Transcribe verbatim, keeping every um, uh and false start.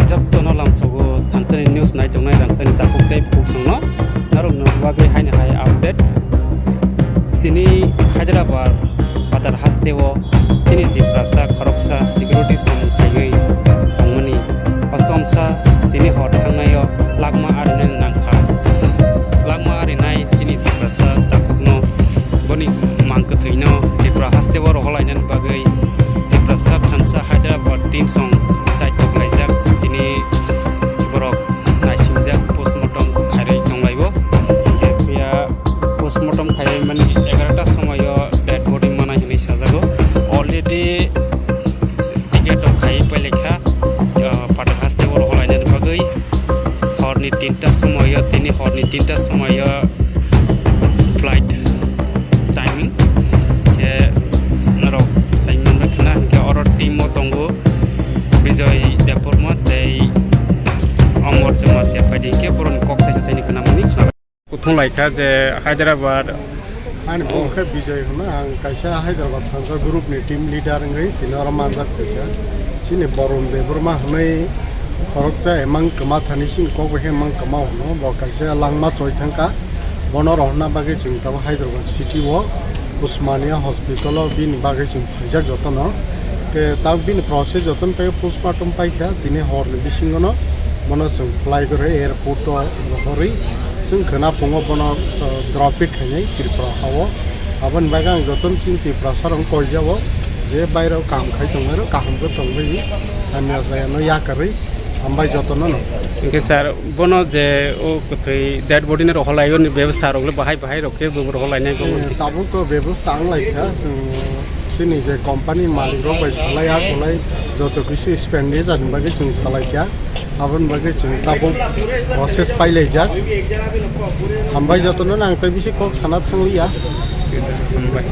Jotono lamsogo thansani news naitongnai rangchakni takhuk tei bukhuk songno narwkno bagwi haino hai update. Chini Hyderabad Padar hasteo chini Tiprasa khoroksa security samung khaiwi tongmani. O somsa tini hor thangnaio lakma arinani nangkha. Lakma arinai chini Tiprasa takhukno boni mang kwthwino Tripura hasteo rohorlainani bagwi Tiprasa thansa Hyderabad team song chaithok laijak. Tini borok naisingjak, postmortem khairwi tonglaio. Hingkhe phiya postmortem khaimani egarota somoio dead body manai hinwi sajago. Already ticket rok khaiwi pailekha, ah, Padar hasteo rohorlainani bagwi. Horni tinta somoio, tini horni tinta somoio flight timing. Khe norok saimano khna, hingkhe oro team o tongo Bijoy Debbarma tei Amar Jamatia phaidi, hingkhe borokni kok thaisa saini khnamani. Kuthung laikha je Hyderabad. Ani bung khe Bijoy hwnwi, ang kaisa Hyderabad thansa group ni team leader wngwi tini oro manjak phaikha. Chini Borom Debbarma hwnwi khoroksa emang kwma thani chini kok bai khe emang kwma hwno, bo kaisa langma choi thangkha. Bono rohorna bagwi chwng tabuk Hyderabad city o Usmania hospital o bini bagwi chwng phaijak jotono. Tei tabuk bini process jotono tei postmortem paikha, tini horni bisingono bono chwng fly gore airport o rohorwi chwng khwna phungo bono, uh, drop it khainai Tripura hao. Aboni bagwi ang jotono chini Tiprasa rok koijao je bairao kam khai tongmani kaham khe tongwi hamya jaya no yakarwi hambai jotono no. Hingkhe sir, bono je o kwthwi dead body no rohorlai oni bebostha rok le bahai bahai rok khe bo rohorlainai bo. Eh, tabuk to bebostha wng lai kha, chwng chini je company malik rok bai salai a kolai joto kisi spend ni jani bagwi chwng salai kha. Aboni bagwi chwng tabuk process pailaijak. Hambai jotono nang tei bisi kok sana thangliya. Hambai.